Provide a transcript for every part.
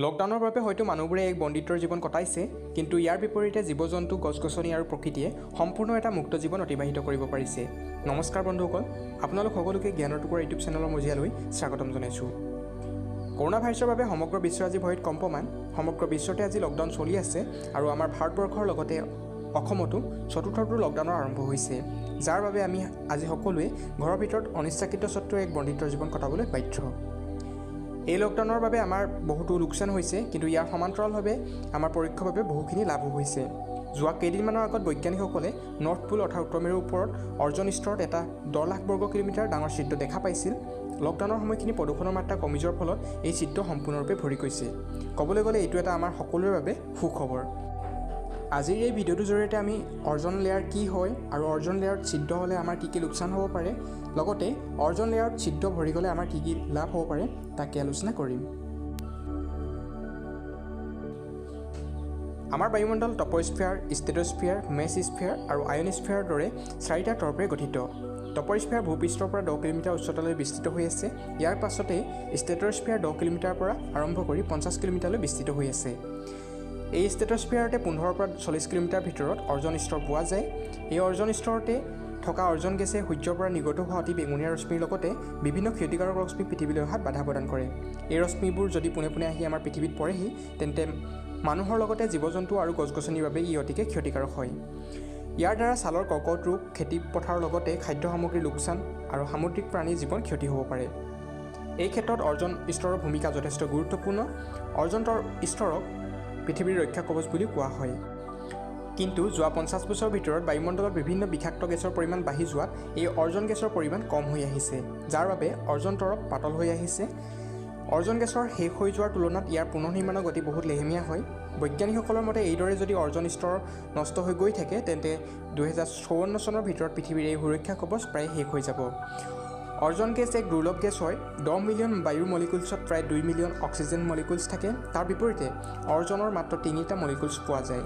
লকডাউনৰ বাবে হয়তো মানুহবোৰে এক বন্দিত্বৰ জীৱন কটাইছে, কিন্তু ইয়াৰ বিপৰীতে জীৱ-জন্তু, গছ-গছনি আৰু প্ৰকৃতিয়ে সম্পূৰ্ণ এটা মুক্ত জীৱন অতিবাহিত কৰিব পাৰিছে। নমস্কাৰ বন্ধুসকল, আপোনালোক সকলোকে জ্ঞানৰ টুকুৰা ইউটিউব চেনেলৰ মজিয়ালৈ স্বাগতম জনাইছোঁ। কৰোণা ভাইৰাছৰ বাবে সমগ্ৰ বিশ্ব আজি ভয়ত কম্পমান। সমগ্ৰ বিশ্বতে আজি লকডাউন চলি আছে আৰু আমাৰ ভাৰতবৰ্ষৰ লগতে অসমতো চতুৰ্থটো লকডাউনৰ আৰম্ভ হৈছে, যাৰ বাবে আমি আজি সকলোৱে ঘৰৰ ভিতৰত অনিচ্ছাকৃত স্বত্বেও এক বন্দিত্বৰ জীৱন কটাবলৈ বাধ্য। এই লকডাউনৰ বাবে আমাৰ বহুতো লোকচান হৈছে, কিন্তু ইয়াৰ সমান্তৰালভাৱে আমাৰ পৰোক্ষভাৱে বহুখিনি লাভো হৈছে। যোৱা কেইদিনমানৰ আগত বৈজ্ঞানিকসকলে নৰ্থ পোল অৰ্থাৎ উত্তৰ মেৰুৰ ওপৰত অৰ্জন স্তৰত এটা 10 লাখ বৰ্গ কিলোমিটাৰ ডাঙৰ ছিদ্ৰ দেখা পাইছিল। লকডাউনৰ সময়খিনি প্ৰদূষণৰ মাত্ৰা কমি যোৱাৰ ফলত এই ছিদ্ৰ সম্পূৰ্ণৰূপে ভৰি গৈছে। ক'বলৈ গ'লে এইটো এটা আমাৰ সকলোৰে বাবে সুখবৰ। আজিৰ এই ভিডিঅ'টোৰ জৰিয়তে আমি অৰ্জন লেয়াৰ কি হয় আৰু অৰ্জন লেয়াৰত ছিদ্ৰ হ'লে আমাৰ কি কি লোকচান হ'ব পাৰে, লগতে অৰ্জন লেয়াৰত ছিদ্ৰ ভৰি গ'লে আমাৰ কি কি লাভ হ'ব পাৰে তাকে আলোচনা কৰিম। আমাৰ বায়ুমণ্ডল টপ'স্ফিয়াৰ, ষ্ট্ৰেট'স্ফিয়াৰ, মেছস্ফিয়াৰ আৰু আয়নস্ফিয়াৰৰ দৰে চাৰিটা তৰপেৰে গঠিত। টপ'স্ফিয়াৰ ভূপৃষ্ঠৰ পৰা 10 কিলোমিটাৰ উচ্চতালৈ বিস্তৃত হৈ আছে। ইয়াৰ পাছতেই ষ্ট্ৰেট'স্ফিয়াৰ 10 কিলোমিটাৰৰ পৰা আৰম্ভ কৰি 50 কিলোমিটাৰলৈ বিস্তৃত হৈ আছে। এই ষ্ট্ৰেট'স্ফিয়াৰতে 15ৰ পৰা 40 কিলোমিটাৰ ভিতৰত অৰ্জন স্তৰ পোৱা যায়। এই অৰ্জন স্তৰতে থকা অৰ্জন গেছে সূৰ্যৰ পৰা নিৰ্গত হোৱা অতি বেঙুনীয়া ৰশ্মিৰ লগতে বিভিন্ন ক্ষতিকাৰক ৰশ্মি পৃথিৱীলৈ অহাত বাধা প্ৰদান কৰে। এই ৰশ্মিবোৰ যদি পোনে পোনে আহি আমাৰ পৃথিৱীত পৰেহি, তেন্তে মানুহৰ লগতে জীৱ-জন্তু আৰু গছ-গছনিৰ বাবে ই অতিকে ক্ষতিকাৰক হয়। ইয়াৰ দ্বাৰা ছালৰ কৰ্কট ৰোগ, খেতি পথাৰৰ লগতে খাদ্য সামগ্ৰীৰ লোকচান আৰু সামুদ্ৰিক প্ৰাণীৰ জীৱন ক্ষতি হ'ব পাৰে। এই ক্ষেত্ৰত অৰ্জন স্তৰৰ ভূমিকা যথেষ্ট গুৰুত্বপূৰ্ণ। অৰ্জন স্তৰক পৃথিৱীৰ ৰক্ষা কৱচ বুলিও কোৱা হয়। কিন্তু যোৱা 50 বছৰৰ ভিতৰত বায়ুমণ্ডলত বিভিন্ন বিষাক্ত গেছৰ পৰিমাণ বাঢ়ি যোৱাত এই অৰ্জন গেছৰ পৰিমাণ কম হৈ আহিছে, যাৰ বাবে অৰ্জন তৰপ পাতল হৈ আহিছে। অৰ্জন গেছৰ শেষ হৈ যোৱাৰ তুলনাত ইয়াৰ পুনৰ নিৰ্মাণৰ গতি বহুত লেহেমীয়া হয়। বৈজ্ঞানিকসকলৰ মতে এইদৰে যদি অৰ্জন স্তৰ নষ্ট হৈ গৈ থাকে, তেন্তে 2054 চনৰ ভিতৰত পৃথিৱীৰ এই সুৰক্ষা কৱচ প্ৰায় শেষ হৈ যাব। অৰ্জন গেছ এক দুৰ্লভ গেছ হয়। 10 মিলিয়ন বায়ুৰ মলিকুলছত প্ৰায় 2 মিলিয়ন অক্সিজেন মলিকুলছ থাকে। তাৰ বিপৰীতে অৰ্জনৰ মাত্ৰ 3টা মলিকুলছ পোৱা যায়।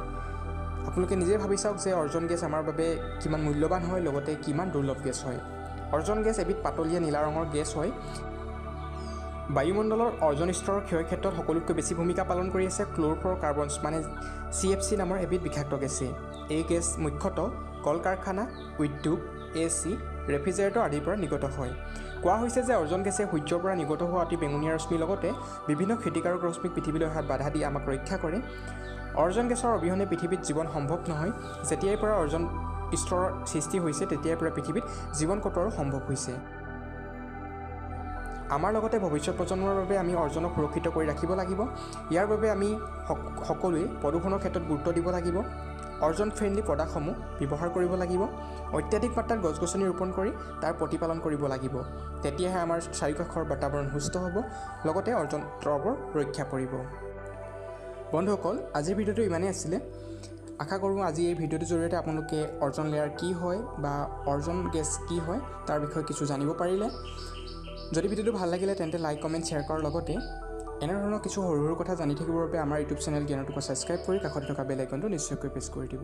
আপোনালোকে নিজেই ভাবি চাওক যে অৰ্জন গেছ আমাৰ বাবে কিমান মূল্যৱান হয়, লগতে কিমান দুৰ্লভ গেছ হয়। অৰ্জন গেছ এবিধ পাতলীয়া নীলা ৰঙৰ গেছ হয়। বায়ুমণ্ডলৰ অৰ্জন স্তৰৰ ক্ষয়ৰ ক্ষেত্ৰত সকলোতকৈ বেছি ভূমিকা পালন কৰি আছে ক্ল'ৰফ্ল'ৰ কাৰ্বনছ মানে CFC নামৰ এবিধ বিষাক্ত গেছে। এই গেছ মুখ্যতঃ কল কাৰখানা, উদ্যোগ, AC, ৰেফ্ৰিজেৰেটৰ আদিৰ পৰা নিৰ্গত হয়। কোৱা হৈছে যে অৰ্জন গেছে সূৰ্যৰ পৰা নিৰ্গত হোৱা অতি বেঙুনীয়া ৰশ্মিৰ লগতে বিভিন্ন ক্ষতিকাৰক ৰশ্মিক পৃথিৱীলৈ অহাত বাধা দি আমাক ৰক্ষা কৰে। অৰ্জন গেছৰ অবিহনে পৃথিৱীত জীৱন সম্ভৱ নহয়। যেতিয়াৰ পৰা অৰ্জন স্তৰৰ সৃষ্টি হৈছে, তেতিয়াৰ পৰা পৃথিৱীত জীৱন কটোৱাৰো সম্ভৱ হৈছে। আমাৰ লগতে ভৱিষ্যত প্ৰজন্মৰ বাবে আমি অৰ্জনক সুৰক্ষিত কৰি ৰাখিব লাগিব। ইয়াৰ বাবে আমি সকলোৱে প্ৰদূষণৰ ক্ষেত্ৰত গুৰুত্ব দিব লাগিব। অৰ্জন ফ্ৰেণ্ডলি প্ৰডাক্টসমূহ ব্যৱহাৰ কৰিব লাগিব। অত্যাধিক মাত্ৰাত গছ-গছনি ৰোপণ কৰি তাৰ প্ৰতিপালন কৰিব লাগিব। তেতিয়াহে আমাৰ চাৰিওকাষৰ বাতাবৰণ সুস্থ হ'ব, লগতে অৰ্জন তৰপৰ ৰক্ষা পৰিব। বন্ধুসকল, আজিৰ ভিডিঅ'টো ইমানেই আছিলে। আশা কৰোঁ আজি এই ভিডিঅ'টোৰ জৰিয়তে আপোনালোকে অৰ্জন লেয়াৰ কি হয় বা অৰ্জন গেছ কি হয় তাৰ বিষয়ে কিছু জানিব পাৰিলে। যদি ভিডিঅ'টো ভাল লাগিলে তেন্তে লাইক, কমেণ্ট, শ্বেয়াৰ কৰাৰ লগতে এনেধৰণৰ কিছু সৰু সৰু কথা জানি থাকিবৰ বাবে আমাৰ ইউটিউব চেনেল জ্ঞানৰ টুকুৰা ছাবস্ক্ৰাইব কৰি কাষতে থকা বেল আইকনটো নিশ্চয়কৈ প্ৰেছ কৰি দিব।